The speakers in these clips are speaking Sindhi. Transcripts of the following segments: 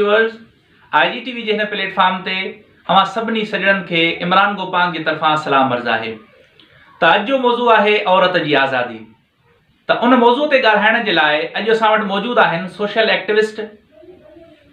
Viewers, I G T V جي هن پليٽ فارم تي اوهان سڀني سڄڻن کي عمران گوپانگ جي طرفان سلام عرض آهي ته اڄ جو موضوع آهي عورت جي آزادي ته ان موضوع تي ڳالهائڻ جي لاء اڄ اسان وٽ موجود آهن سوشل ايڪٽوسٽ،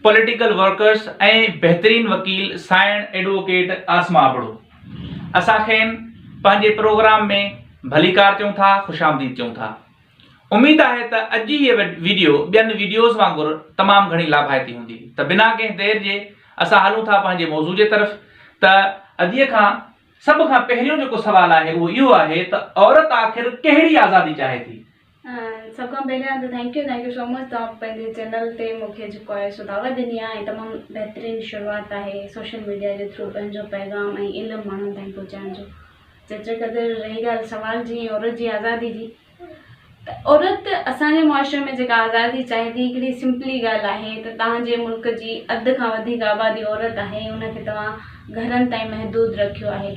پوليٽيڪل ورڪرز ۽ بهترين وڪيل سائڻ ايڊووڪيٽ عاصمه ابڙو. اسان کين پنهنجي پروگرام ۾ ڀليڪار چئون ٿا، خوش آمديد چئون ٿا. اميد آهي ته اڄ جي هيء ويڊيو ٻين ويڊيوز وانگر تمام گهڻي لاڀائتي هوندي ته بنا ڪنهن دير جي اسان هلون ٿا پنهنجي موضوع جي طرف ته اديء کان سڀ کان پهريون جيڪو سوال آهي اهو اهو آهي ته عورت آخر ڪهڙي آزادي چاهي ٿي؟ سڀ کان پهريان ته thank you thank you so much توهان پنهنجي چينل تي مون کي جيڪو آهي سو دعوت ڏني آهي ۽ تمام بهترين شروعات آهي سوشل ميڊيا جي ٿرو پنهنجو پيغام ۽ علم ماڻهن تائين پهچائڻ جو جيتري قدر رهي ڳالهه سوال جي عورت جي آزادي جي ته عورت اسان جي معاشري ۾ جيڪا آزادي چاهي ٿي هڪڙي سمپلي ڳالهه آهي ته توهان جي ملڪ جي اڌ کان وڌيڪ آبادي عورت آهي ان کي توهان گهرن تائين محدود رکيو آهي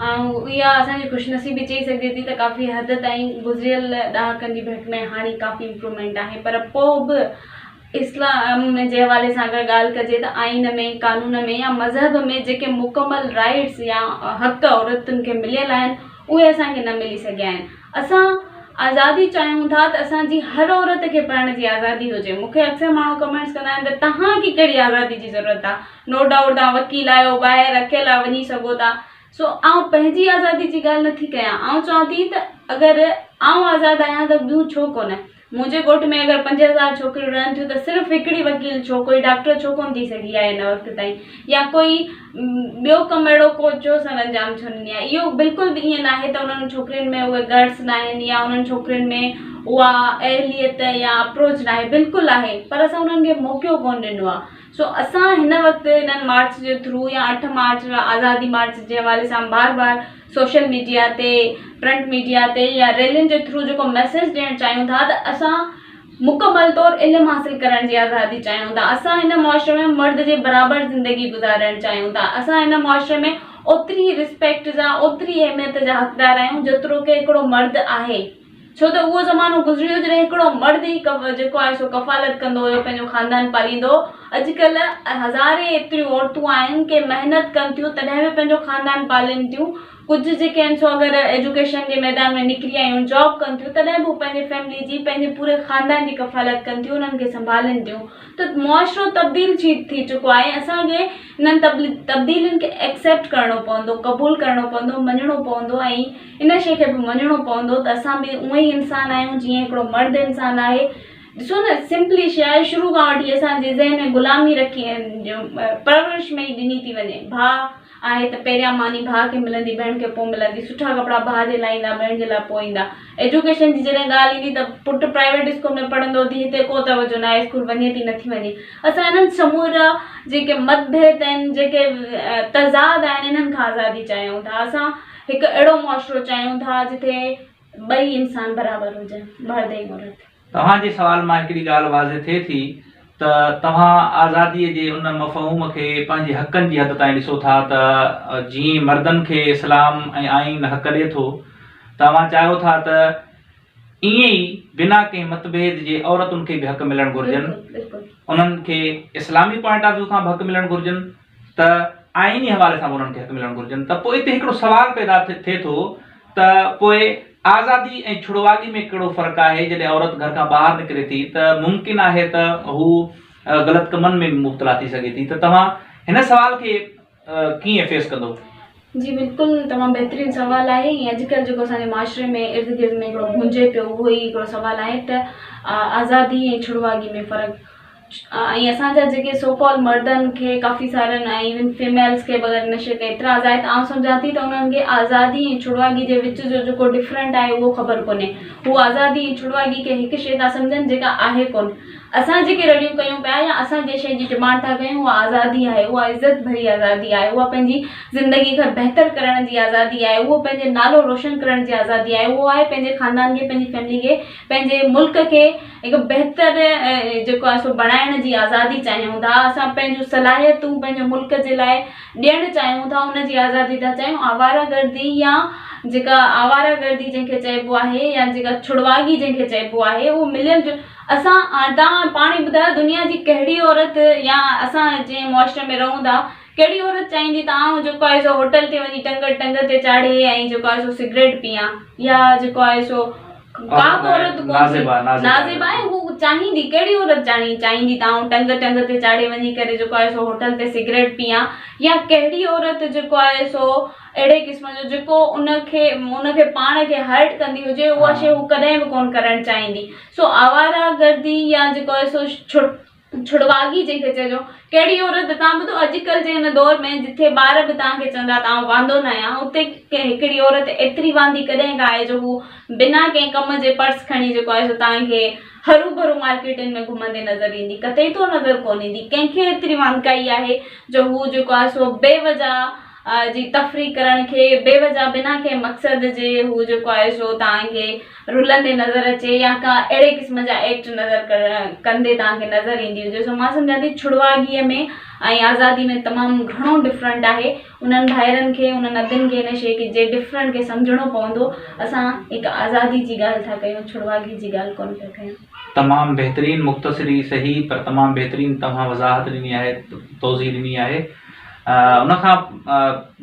۽ اها اسان جي خوش نصيبي چئي سگهجي ٿي ته ڪافي حد تائين گذريل ڏهاڪن جي ڀيٽ ۾ هاڻي ڪافي امپروومينٽ آهي پر پوء به اسلام جي حوالي سان اگر ڳالهه ڪجي ته آئين ۾ قانون ۾ يا مذهب ۾ جيڪي مڪمل رائيٽس يا حق عورتن کي مليل آهن اهي اسان کي نه ملي سگهيا آهن اسان آزادي چاهيون ٿا ته اسان جي هر عورت کي پڙهڻ جي آزادي هجي مون کي اڪثر ماڻهو ڪمينٽس ڪندا آهن ته توهان کي ڪهڙي آزادي جي ضرورت آهي نو ڊائوٽ توهان وڪيل آهيو ٻاهر اڪيلا وڃي سگهو ٿا سو آئون پنهنجي آزادي جي ڳالهه نٿي ڪيان آئون چوان ٿي ته اگر آئون آزاد آهيان ته ٻيون ڇو ڪونه منهنجي ڳوٺ ۾ اگر 5000 ڇوڪريون رهن ٿيون ته صرف هڪڙي وڪيل ڇو، ڪوئي ڊاڪٽر ڇو ڪونه ٿي سگهي آهي هن وقت تائين يا ڪوئي ٻيو ڪم اهڙو ڪو ڇو سر انجام ڇو نه ڏني آهي. اهو بلڪل به ائين ناهي ته انهن ڇوڪرين ۾ اهي گٽس ناهن يا انهن ڇوڪرين ۾ اها اهليت يا اپروچ ناهي، بلڪل آهي پر اسان انهن کي موقعو ڪونه ڏنو آهي. سو اسان هن وقت انهن مارچ جي ٿرو يا 8 مارچ آزادي مارچ جي حوالي سان بار بار سوشل ميڊيا تي پرنٽ ميڊيا تي يا ريلين جي ٿرو جيڪو ميسيج ڏيڻ چاهيون ٿا ته اسان مڪمل طور علم حاصل ڪرڻ جي آزادي چاهيون ٿا اسان هن معاشري ۾ مرد جي برابر زندگي گذارڻ چاهيون ٿا اسان هن معاشري ۾ اوتري رسپيڪٽ جا اوتري اهميت جا حقدار آهيون جيترو ڪي هڪڙو مرد آهي. ڇو ته اهو زمانو گذري ويو جڏهن هڪڙو مرد ئي جيڪو آهي سو ڪفالت ڪندو هيو پنهنجو خاندان پاليندو هو. اڄڪلهه هزارين ايتريون عورتون آهن ڪي محنت ڪن ٿيون تڏهن به پنهنجو خاندان پالين ٿيون ڪجهه جيڪي آهن سو اگر ايجوڪيشن جي ميدان ۾ نڪري آيون جاب ڪن ٿيون تڏهن به هو پنهنجي فيملي جي پنهنجي پوري خاندان جي ڪفالت ڪن ٿيون انهن کي سنڀالين ٿيون ته معاشرو تبديل ٿي چڪو آهي اسان کي انهن تبديلين کي ايڪسيپٽ ڪرڻو پوندو قبول ڪرڻو پوندو مڃڻو پوندو ۽ ان شيء کي به مڃڻو پوندو ته اسان به اونئن ئي انسان آهيون جيئن هڪڙو مرد انسان آهي. ڏسو نه سمپلي شيء آهي شروع کان وٺي اسان جي ذهن ۾ غلامي رکي پرورش ۾ ئي ڏني ٿي وڃي. ڀاء آهي ته پهريان ماني ڀاء کي ملندي ڀيڻ کي پوء ملندي، سٺا ڪپڙا ڀاء جي لاء ايندا ڀيڻ جي لاء پوء ايندا. ايجوڪيشن جي جڏهن ڳالهه ايندي ته پٽ پرائيويٽ اسڪول ۾ پڙهندو ڌيء هتي ڪو توجه ناهي اسڪول وڃي ٿي نٿي وڃي. اسان انهن سمورا جيڪي متڀيد آهن جيڪي تضاد آهن انهن کان آزادي چاهيون ٿا. اسان هڪ اهڙو معاشرو چاهيون ٿا جتي ٻئي انسان برابر هجن، مرد ۽ عورت. توهان جي سوال مان هڪڙي ڳالهه واضح ٿئي ٿي ته توهان آزاديء جي ان مفهوم کي پنهنجي حقن جي حد تائين ڏسو ٿا ته جيئن مردن کي اسلام ۽ آئين حق ڏئي ٿو ته اوهان چاهيو ٿا ته ائين ئي بنا ڪنهن متڀيد جي عورتن کي به حق ملڻ گهرجن، انهن کي اسلامي پوائنٽ آف ويو کان به حق ملڻ گهرجن ته آئيني حوالي سان به انهن کي حق ملڻ گهرجن ته پوء اتي هڪڙو سوال پيدا ٿئي ٿو ته پوء آزادي ۽ ڇڙواڳي ۾ ڪهڙو فرق آهي جڏهن عورت گهر کان ٻاهر نڪري ٿي ته ممڪن آهي ته هو غلط ڪمن ۾ به مبتلا ٿي سگهي ٿي ته توهان هن سوال کي ڪيئن فيس ڪندو؟ جي بلڪل تمام بهترين سوال آهي ۽ اڄڪلهه جيڪو اسان جي معاشري ۾ ارد گرد ۾ هڪڙو گونجي پيو اهو ئي هڪڙو سوال آهي ته آزادي ۽ ڇڙواڳي ۾ فرق ۽ اسان جا جيڪي سو ڪال مردن کي ڪافي سارن ۽ ايون فيميلز کي به اگر ان شيء تي اعتراض آهي ته آئون سمجهان ٿي ته انهن کي آزادي ۽ ڇڙواڳي جي وچ جو جيڪو ڊفرنٽ آهي اهو خبر ڪونهي هو آزادي ۽ ڇڙواڳي کي هڪ شيء ٿا سمجهن جيڪا آهي ڪونه اسان جيڪي رڙيون ڪيون پيا يا اسان جنهن شيء جي ڊمانڊ ٿا ڪيون اها آزادي آهي اها عزت ڀري آزادي آهي اها پنهنجي زندگي کي بهتر ڪرڻ جي آزادي آهي اهو پنهنجي نالو روشن ڪرڻ جي آزادي آهي اهو آهي پنهنجي خاندان کي پنهنجي فيملي کي پنهنجي ملڪ کي هڪ بهتر جيڪو آهي سو بڻائڻ جي آزادي چاهيون ٿا اسان پنهنجون صلاحيتون پنهنجي ملڪ جي لاء ڏيڻ چاهيون ٿا ان جي آزادي ٿا چاهيون آواره گردي يا جيڪا آواره گردي جنهن کي چئبو آهي يا جيڪا ڇڙواڳي جنهن کي چئبو آهي اهو مليل جو اسان توهان پاڻ ئي ٻڌايو دنيا جي ڪهڙي عورت يا اسان جنهن معاشري ۾ رهون ٿا ڪهڙي عورت چاهيندي ته آئون جيڪو آهي سو هوٽل تي وڃي ٽنگ ٽنگ تي چاڙهي ۽ جيڪو آهي سو سگريٽ پيئان يا جيڪو آهي سو ڪا به عورت ڪونه ٿي نازيب آهي هو چاهيندي ڪهڙي عورت چاهي چاهيندي ته آئون ٽنگ ٽنگ تي چاڙهي وڃي ڪري جيڪو آهي سو هوٽل تي سگريٽ پيئان يا ڪهڙي عورت جيڪو آهي سو اهڙي قسم جو جيڪو ان کي ان کي پاڻ کي هرٽ ڪندي هجي اها شيء هو ڪڏهن به ڪونه ڪرڻ چاهيندي سو آواره گردي يا جيڪو آهي سو ڇڙواڳي جنهن کي چئجو ڪهڙي عورت توهان ٻڌو اڄڪلهه جي هن دور ۾ جٿي ٻار به توهان کي چوندا ته آئون واندو نه آهيان اتي ڪنهن هڪڙي عورت ايتري واندي ڪڏهن کان آهي جو هو بنا ڪنهن ڪم جي پرس کڻي جيڪو آهي سو توهان کي هرو ڀرو مارڪيٽن ۾ گهمندي نظر ايندي قطعي طور نظر ڪونه ايندي ڪنهن کي ايتري واندڪائي آهي جو هو جيڪو آهي سو بي وجه جي تفريح ڪرڻ کي بي وجه بنا ڪنهن مقصد جي هو جيڪو آهي سو توهان کي رلندي نظر اچي يا ڪا اهڙي قسم جا ايڪٽ نظر ڪندي توهان کي نظر ايندي هجي سو مان سمجهان ٿي ڇڙواڳيء ۾ ۽ آزادي ۾ تمام گهڻو ڊفرنٽ آهي انهن ڀائرن کي انهن ادين کي ان شيء جي ڊفرنٽ کي سمجهڻو پوندو اسان هڪ آزادي جي ڳالهه ٿا ڪيون ڇڙواڳي جي ڳالهه ڪونه پيا ڪيون. تمام بهترين مختصر ئي سهي پر تمام بهترين توهان وضاحت ڏني آهي توضيح ڏني آهي ان کان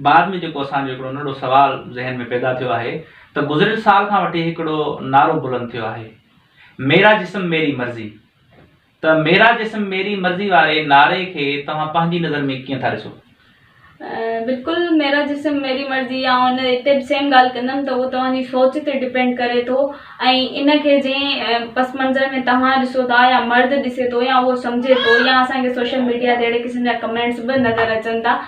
بعد ۾ جيڪو اسان جو هڪڙو ننڍڙو سوال ذهن ۾ پيدا ٿيو آهي ته گذريل سال کان وٺي هڪڙو نعرو بلند ٿيو آهي ميرا جسم ميري مرضي ته ميرا جسم ميري مرضي واري نعري کي توهان پنهنجي نظر ۾ ڪيئن ٿا ڏسو؟ بلڪل ميرا جسم ميري مرضي آئون ان اتي به سيم ڳالهه ڪندم ته اهو توهان جي سوچ تي ڊپينڊ ڪري ٿو ۽ ان کي جنهن پس منظر ۾ توهان ڏسو ٿا يا مرد ڏسي ٿو يا اهو سمجهي ٿو يا اسان کي سوشل ميڊيا تي اهڙي قسم جا ڪمينٽس به نظر اچن ٿا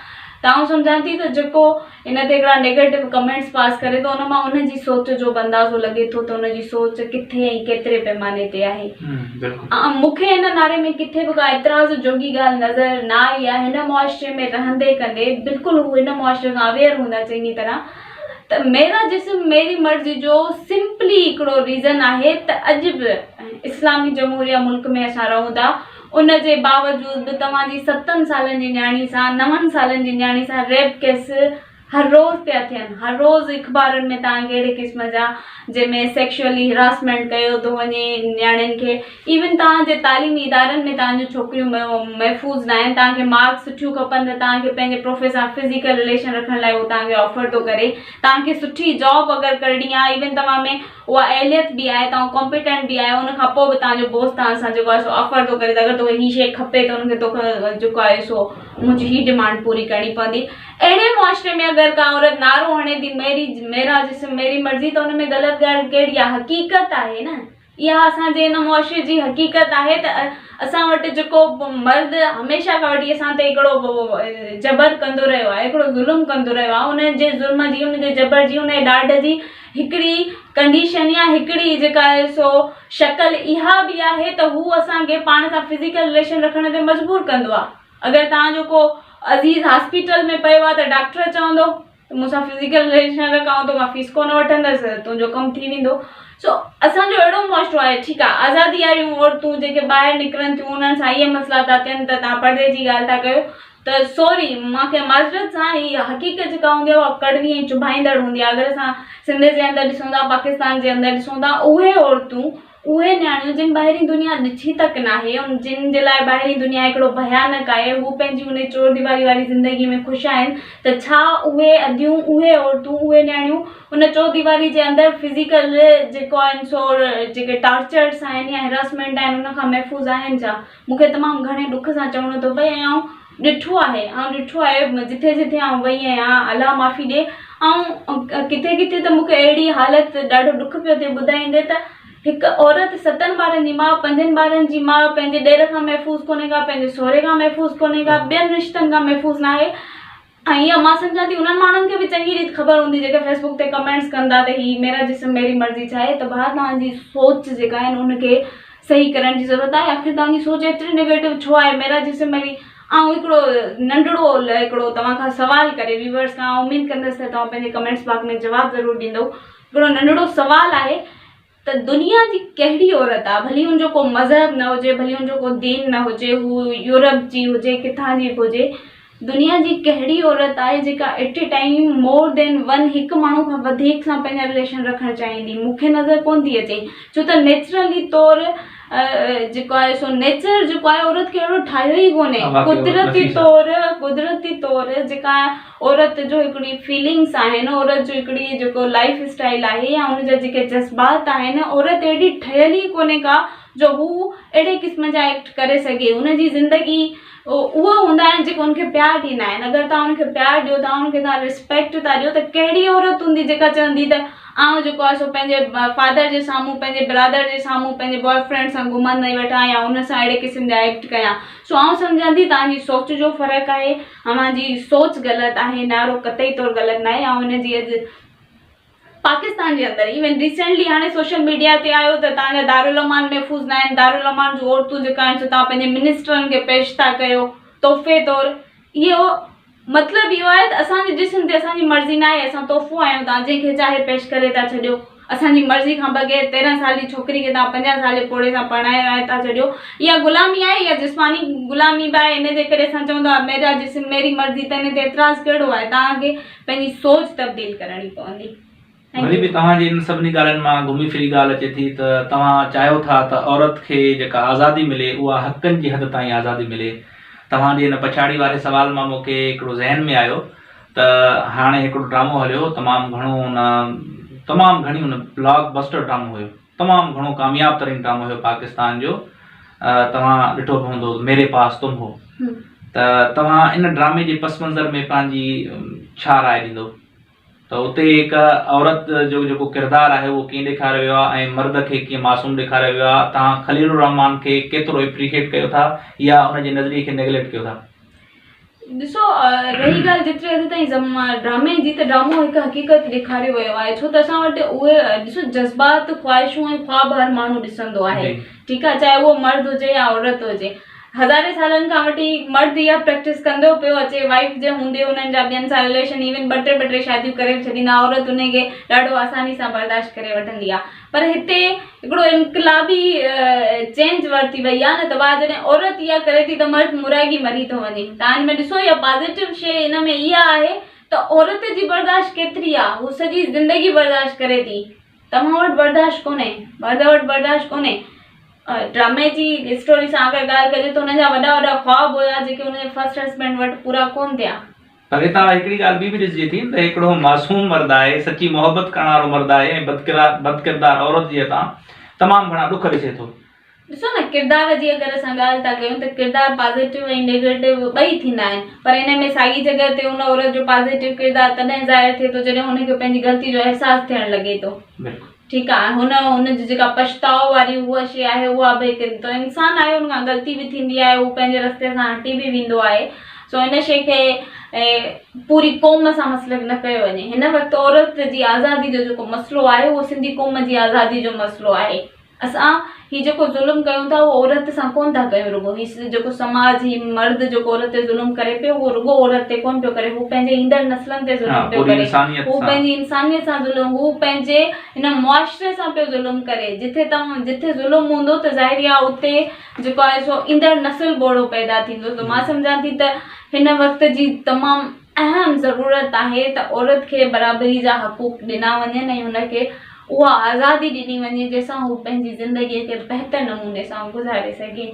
ته آئون سمجهان ٿي ته جيڪو ان تي هڪڙا نيگيٽو ڪمينٽس پاس ڪري ٿو ان مان ان جي سوچ جو به اندازو لڳي ٿو ته ان جي سوچ ڪٿي ۽ ڪيتري پيماني تي آهي. مون کي ان نعري ۾ ڪٿي به ڪا اعتراض جوڳي ڳالهه نظر نه آئي آهي. هن معاشري ۾ رهندي ڪندي بلڪل هو هن معاشري کان اويئر هوندا چڱي طرح ته ميرا جسم ميري مرضي جو سمپلي هڪڙو ريزن آهي ته اڄ به اسلامي جمهوريه ملڪ ۾ اسان رهون ٿا ان جي باوجود به توهان جي ستن سالن جي نياڻي سان نون سالن جي نياڻي سان ريپ ڪيس هر روز پيا ٿين هر روز اخبارن ۾ توهان کي اهڙي قسم جا جنهن ۾ سيڪشولي هراسمينٽ ڪيو ٿو وڃي نياڻين کي ايون توهان جي تعليمي ادارن ۾ توهان جون ڇوڪريون محفوظ ناهن توهان کي مارڪس سٺيون کپن ته توهان کي پنهنجي پروفيسر سان فزيڪل رليشن رکڻ لاء هو توهان کي آفر ٿو ڪري توهان کي سٺي جاب اگر ڪرڻي آهي ايون توهان ۾ اها اهليت به آهي توهان ڪامپيٽنٽ به آهيو ان کان پوء به توهان جو باس توهان سان جيڪو آهي سو آفر ٿو ڪري ته اگر توکي هي شيء کپي ته ان کي توکان جيڪو آهي سو منهنجي هي ڊمانڊ پوري ڪرڻي پوندي اهڙي معاشري ۾ اگر ڪا عورت نعرو هڻي ٿي ميري ميرا جسم ميري مرضي ته ان ۾ غلط ڳالهه ڪهڙي آهي حقيقت آهي نه اها اسان جي هن معاشري جي حقيقت آهي ته اسان وٽ جيڪو مرد هميشه کان وٺي اسان تي هڪڙو جبر ڪندو رهيو آهي هڪڙو ظلم ڪندو رهيو آهي ان جي ظلم جي ان جي جبر جي ان جي ڏاڍ جي هڪڙي ڪنڊيشن يا هڪڙي جيڪا آهي سو شڪل اها به آهي ته هو اسان کي پاڻ سان فزيڪل رليشن رکڻ تي مجبور ڪندو آهي اگر توهان جو ڪو عزيز هاسپيٽل ۾ پيو آهي ته ڊاڪٽر چوندو ته مون سان فزيڪل رليشن رک آئون توکان فيس ڪونه وٺندس تنهنجو ڪم ٿي ويندو سو اسان جو اهڙو معاشرو آهي ٺيڪ آهي آزادي واريون عورتون جيڪي ٻاهر نڪرن ٿيون انهن سان اهي مسئلا ٿا ٿين ته توهان پردي جي ڳالهه ٿا ڪيو ته سوري مان کي معذرت سان هي حقيقت جيڪا هوندي آهي اها ڪڙوي ۽ چڀائيندڙ هوندي آهي اگر اسان سنڌ جي اندر ڏسون ٿا پاڪستان جي اندر ڏسون ٿا اهي عورتون اهي نياڻيون جن ٻاهرين دنيا ڏٺي تڪ ناهي جن جي لاء ٻاهرين دنيا هڪڙو ڀيانڪ آهي هو پنهنجي انهي چور ديواري واري زندگي ۾ خوش آهن ته ڇا اهي اديون اهي عورتون اهي نياڻيون ان چور ديواري جي اندر فزيڪل جيڪو آهن سو جيڪي ٽارچرس آهن يا هراسمينٽ آهن ان کان محفوظ آهن ڇا مون کي تمام گهڻي ڏک سان چوڻو ٿو پئي ۽ آئون ڏٺو آهي آئون ڏٺو آهي جٿي جٿي آئون وئي آهيان الله معافي ڏي آئون ڪٿي ڪٿي ته مون کي اهڙي حالت ڏاڍو ڏک پيو ٿئي ٻڌائيندي ته هڪ عورت ستن ٻارن جي ماء پنجن ٻارن جي ماء پنهنجي ڏير کان محفوظ ڪونهي ڪا پنهنجي سهري کان محفوظ ڪونهي ڪا ٻين رشتن کان محفوظ ناهي ۽ اها مان سمجهان ٿي انهن ماڻهن کي به چڱي ريت خبر هوندي جيڪي فيس بڪ تي ڪمينٽس ڪن ٿا ته هي ميرا جسم ميري مرضي ڇا آهي ته ڀاء توهان جي سوچ جيڪا آهي ان کي صحيح ڪرڻ جي ضرورت آهي آخر توهان جي سوچ ايتري نيگيٽو ڇو آهي ميرا جسم ميري آئون هڪڙو ننڍڙو هڪڙو توهان کان سوال ڪري ويورس کان اميد ڪندس ته توهان پنهنجي ڪمينٽس باڪس ۾ جواب ضرور ڏيندو هڪڙو ننڍڙو سوال آهي ته دنيا جي ڪهڙي عورت آ ڀلي ان جو ڪو مذهب نه هجي ڀلي ان جو ڪو دين نه هجي هو يورپ جي هجي ڪٿان جي به هجي دنيا جي ڪهڙي عورت آهي جيڪا at a time more than one هڪ ماڻهو کان وڌيڪ سان پنهنجا رليشن رکڻ چاهيندي مون کي نظر ڪونه ٿي اچي ڇو ته نيچرلي طور جيڪو آهي سو نيچر جيڪو آهي عورت کي اهڙو ٺاهيو ئي ڪونهي قدرتي طور قدرتي طور جيڪا عورت جو هڪڙي فيلنگس آهن عورت جو هڪڙي جيڪو لائف اسٽائل آهي يا ان جا جيڪي جذبات آهن عورت اهڙي ٺهيل ئي ڪونهي ڪا جو هو اهڙي قسم جا ايڪٽ ڪري سگهي ان جي زندگي اهي هوندا آهن جيڪي ان کي پيار ڏيندا آهن اگر توهان ان کي پيار ڏيو ٿا ان کي توهان ريسپيڪٽ ٿا ڏيو ته ڪهڙي عورت هوندي جيڪا چوندي ته آئون جيڪو آهي سو پنهنجي فادر جي سامهون پنهنجي برادر جي سامهون پنهنجي بوائي فرينڊ سان گهمندي وٺان يا ان سان اهڙي قسم جا ايڪٽ ڪيان سو آئون سمجهان ٿي توهان جي سوچ جو فرق آهي اوهان جي سوچ غلط آهي نعرو قطعي طور غلط ناهي آئون ان جي اڄ پاڪستان جي اندر ايون ريسينٽلي هاڻي سوشل ميڊيا تي آيو ته توهان جا دارالامان محفوظ نه آهن دارالامان جون عورتون جيڪا آهن سو توهان پنهنجي منسٽرن کي پيش ٿا ڪيو تحفي طور اهو مطلب اهو آهي ته اسان جي جسم تي اسان جي مرضي نه آهي اسان تحفو آهيون توهان جنهن کي چاهي پيش ڪري ٿا ڇڏيو اسان جي مرضي کان بغير 13 سال جي ڇوڪري کي توهان 50 سال جي پوڙهي سان پرڻائي ٿا ڇڏيو اها غلامي آهي اها جسماني غلامي به آهي ان جي ڪري اسان چئون ٿا ميرا جسم ميري مرضي ته ان تي اعتراض ڪهڙو آهي توهان کي پنهنجي سوچ تبديل ڪرڻي پوندي. وري به توهان جي انهن سڀني ڳالهين مان گهمي ڦري ڳالهه اچي ٿي ته توهان چاهيو ٿا ته عورت کي جيڪا آزادي ملي اها حقن جي حد تائين آزادي ملي. توهان جي ان پڇاڙي واري سوال مان مون کي هڪڙو ذهن ۾ آيو ته هاڻي هڪڙو ڊرامو هليو تمام گهڻو ان تمام گهڻي ان بلاڪ بسٽر ڊرامو هيو تمام گهڻو ڪامياب ترين ڊرامو هيو پاڪستان جو توهان ڏٺو به هوندو ميري پاس تم هو ته توهان ان ڊرامي جي پس منظر ۾ پنهنجي ڇا راء ڏيندو؟ ته اتي هڪ عورت جو جيڪو ڪردار آهي اهو ڪيئن ڏيکاريو ويو آهي ۽ مرد کي ڪيئن معصوم ڏيکاريو ويو آهي توهان خليل الرحمان کي ڪيترو اپريشيٽ ڪيو ٿا يا ان جي نظريي کي نيگليڪٽ ڪيو ٿا؟ ڏسو رهي ڳالهه جيتري حد تائين ڊرامي جي ته ڊرامو هڪ حقيقت ڏيکاريو ويو آهي ڇو ته اسان وٽ اهي ڏسو جذبات خواهشون ۽ خواب هر ماڻهو ڏسندو آهي ٺيڪ آهي چاهي اهو مرد هجي يا عورت هجي هزارين سالن کان وٺي مرد اها پريڪٽس ڪندو پيو اچي وائيف جي هوندي انهن جا ٻين سان رليشن ايون ٻه ٽي ٻه ٽي شاديون ڪري به ڇڏيندا عورت انهي کي ڏاڍو آساني سان برداشت ڪري وٺندي آهي پر هتي هڪڙو انقلابي چينج ورتي وئي آهي نه ته واهه جڏهن عورت اها ڪري ٿي ته مرد مرائگي مري ٿو وڃي تان هن ۾ ڏسو اها پازيٽو شي ان ۾ اها آهي ته عورت جي برداشت ڪيتري آهي هو سڄي زندگي برداشت ڪري ٿي توهان وٽ برداشت ڪونهي مرد وٽ برداشت ڪونهي ڊرامي جي اسٽوري سان اگر ڳالهه ڪجي ته هن جا وڏا وڏا خواب هيا جيڪي هن جي فرسٽ هسبينڊ وٽ پورا ڪون ٿيا. پر هتان هڪڙي ڳالهه ٻي به ڏسجي ٿي ته هڪڙو معصوم مرد آهي سچي محبت ڪرڻ وارو مرد آهي ۽ بدڪردار عورت جي هٿان تمام گهڻا ڏک ڏسي ٿو. ڏسو نه ڪردار جي اگر اسان ڳالهه ٿا ڪيون ته ڪردار پازيٽو ۽ نيگيٽو ٻئي ٿيندا آهن پر ان ۾ ساڳي جڳهه تي ان عورت جو پازيٽو ڪردار تڏهن ظاهر ٿئي ٿو جڏهن هن کي پنهنجي غلطي جو احساس ٿيڻ لڳي ٿو ٺيڪ آهي هن هن جي جيڪا پڇتاء واري هوء شيء آهي اها به هڪ ته انسان آهي ان کان غلطي به ٿيندي آهي هو پنهنجي رستي سان هٽي به ويندو آهي سو ان شيء کي پوري قوم سان مسلڪ نه ڪيو وڃي هن وقت عورت جي آزادي جو جيڪو مسئلو آهي اهو سنڌي قوم جي آزادي جو مسئلو آهي اسان هي جيڪو ظلم ڪيون ٿا اهو عورت سان ڪونه ٿا ڪيون رڳو هي جيڪو سماج هي مرد جيڪو عورت تي ظلم ڪري پيو اهو رڳو عورت تي ڪونه پيو ڪري هو پنهنجي ايندڙ نسلن تي ظلم پيو ڪري هو پنهنجي انسانيت سان ظلم هو پنهنجي هن معاشري سان پيو ظلم ڪري جٿي توهان جٿي ظلم هوندو ته ظاهري آهي اتي جيڪو آهي سو ايندڙ نسل به اهڙو پيدا ٿيندو ته مان سمجهان ٿي ته هن وقت جي تمام اهم ضرورت آهي ته عورت کي برابري جا حقوق ڏنا وڃن ۽ هن کي اها آزادي ڏني وڃي جنهن سان هو پنهنجي زندگي کي بهتر نموني سان گذاري سگهي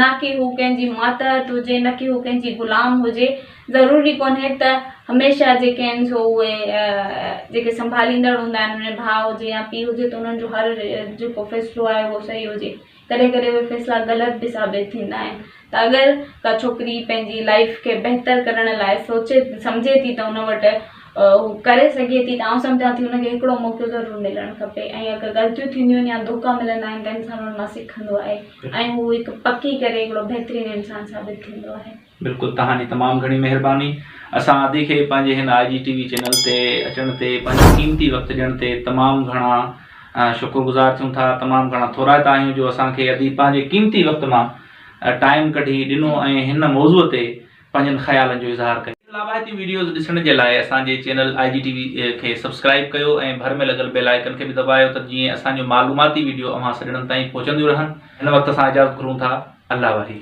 نه ڪي هو ڪنهن جي ماتحت هجي نه ڪي هو ڪنهن جي غلام هجي ضروري ڪونهي ته هميشه جيڪي آهن سو اهي جيڪي سنڀاليندڙ هوندا آهن انهن ڀاء هجي يا پيء هجي ته انهن جو هر جيڪو فيصلو آهي اهو صحيح هجي ڪڏهن ڪڏهن اهي فيصلا غلط به ثابت ٿيندا آهن ته اگر ڪا ڇوڪري پنهنجي لائيف کي بهتر ڪرڻ لاء سوچي سمجهي ٿي ته ان وٽ هو ڪري سگهي ٿي ته آئون سمجهان ٿي ان کي هڪڙو موقعو ضرور ملڻ کپي ۽ اگر غلطيون ٿينديون آهن يا ڌوڪا ملندا آهن ته انسان ان مان سکندو آهي ۽ هو هڪ پڪي ڪري هڪڙو بهترين انسان ثابت ٿيندو آهي. بلڪل توهان جي تمام گهڻي مهرباني اسان ادي کي پنهنجي هن آء جي ٽي وي چينل تي اچڻ تي پنهنجو قيمتي وقت ڏيڻ تي تمام گهڻا شڪر گذار ٿيون ٿا تمام گهڻا ٿورائتا آهيون جو اسان کي ادي پنهنجي قيمتي وقت مان ٽائيم ڪڍي ڏنو ۽ هن موضوع تي پنهنجن خيالن جو اظهار ڪيو. لاڀائتيون ويڊيوز ڏسڻ جي لاء اسان جي چينل I جي ٽي وي کي سبسڪرائيب ڪيو ۽ ڀر ۾ لڳل بيل آئيڪن کي به دٻايو ته جيئن اسان جون معلوماتي ويڊيو اوهان سڄڻن تائين پهچنديون رهن. هن وقت اسان اجازت گهرون ٿا. الله واهي.